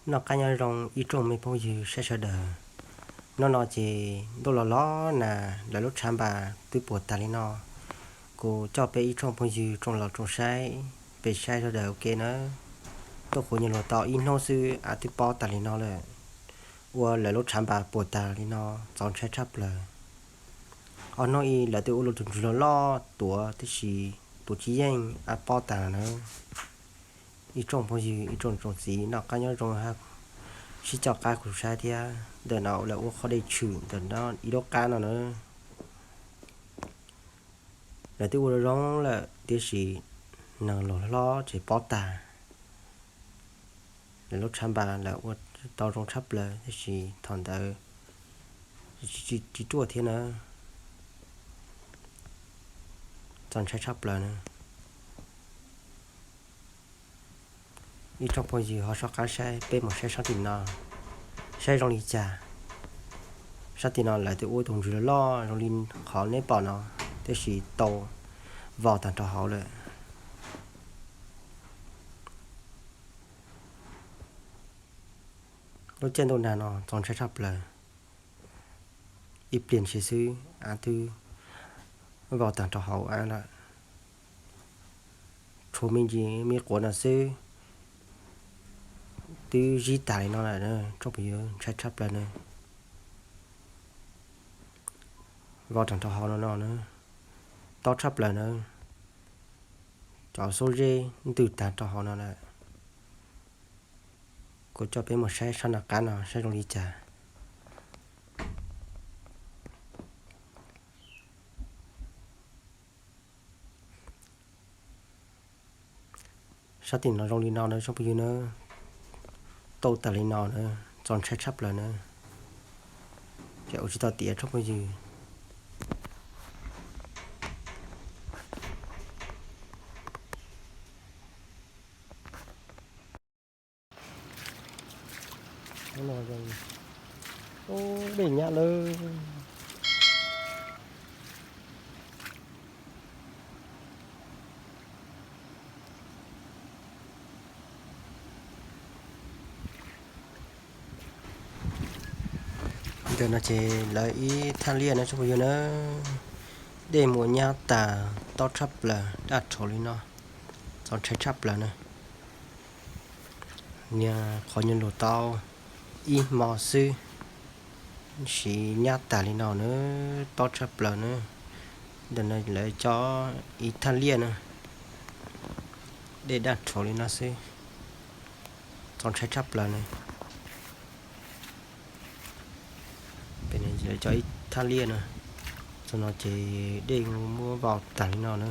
Noj qab nyob zoo ib tsoom me phooj ywg saib sawv daws. Hnub no ces ntuj los los nag, lawv lub tshav npas twb puas tag li no. Kuv coj peb ib tsoom phooj ywg tsoom laus tsoom saib, peb saib sawv daws ua ke nawb. Tuaj qhuav nyias luag tau ib hnub xwb av twb pob tag li no lawm, ua lawv lub tshav npas puas tag li no, txaus ntshai tshaj plaws. Ob hnub ib lawv twb ua lub tus ntsws loj loj tuav tib si, tuav tsis yeej, av pob tag na. Ib tsoom phooj ywg ib tsoom tsoom txiv noj qab nyob zoo, sib coj qab kuv saib thiab. Ntawm no lawv ua qhov dej tshwm ntawm no ib lub qab no na. Lawv twb ua zoo lawm tiam sis neeg los hlob ces pob tag. Lawv lub tshav npas lawv ua tau zoo tshaj plaws tiam sis thaum ntawd tsis ruaj thiab na. Txaus ntshai tshaj plaws na. Ib tsoom phooj ywg ho soj qab saib, peb mus saib sab tim no, saib zoo li cas. Sab tim no lawv twb ua tus ntsws loj loj zoo li qhov neb pom no, tiam sis tau vau tag nrho hauv lawm. Lub caij ntuj nag no txaus ntshai tshaj plaws. Ib pliag ntshis xwb av twb vau tag nrho hauv av lawm. Tshuav me ntsis me quav no xwb twb zib tag li no lawm, tsoom phooj ywg, ntshai tshaj plaws na. Vau tag nrho hauv no no na, tob tshaj plaws na. Cov xub zeb ntws tag nrho hauv no lawm. Kuv coj peb mus saib sab nram qab no saib zoo li cas. Sab tim no zoo li no na tsoom phooj ywg na, tau tag li no na, txaus ntshai tshaj plaws na. Ces ua tsis tau tiav tsoom phooj ywg. Dej nyab lawm. Ntawm no ces lawv ib thaj liaj no tsoom phooj ywg na, dej mus nyab tas, tob tshaj plaws, daj rhuav li no, txaus ntshai tshaj plaws na. Niag qhov nyuag luag tau ib hmo xwb, siv nyab tas li no na, tob tshaj plaws na. Ntawm no lawv cov ib thaj liaj na, dej daj rhuav li no xwb, txaus ntshai tshaj plaws na. Lawv cov ib thaj liaj na, txog no ces dej muab vau tag li no na.